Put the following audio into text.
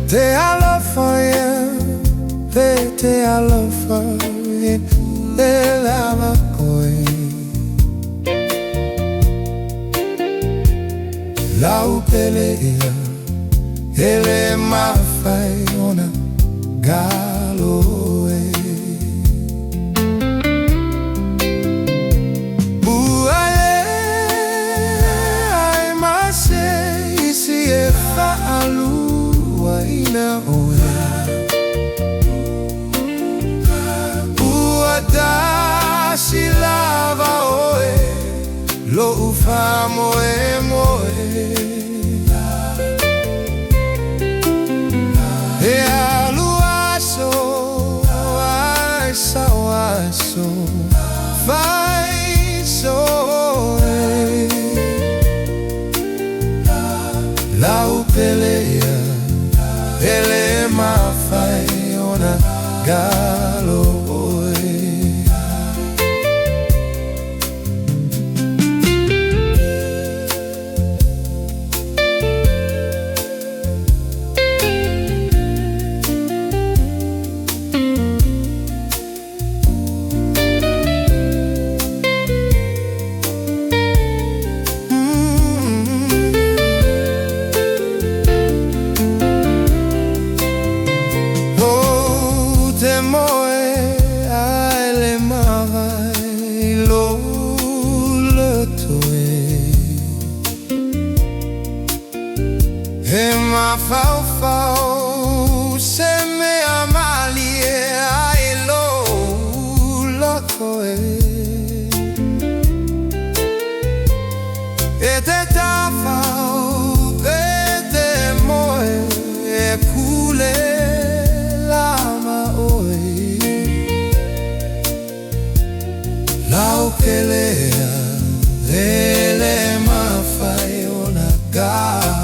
Te alofa ia, pe te alofa e le lava oe. Lau pele ia, e le mafai ona galo e. Ua leai ma se isi e faaluaina oe. Ua tasi lava oe lo'u faamoemoe. E alu aso ae sao aso, fai so'o e. Lau pele ia, e le mafai ona galo oe. Ou te moe ae le mavae i lou loto e. E mafaufau se mea malie ai lou loto e. E te tafau pe te moe e pule lava oe. Lau pele ia, e le mafai ona galo.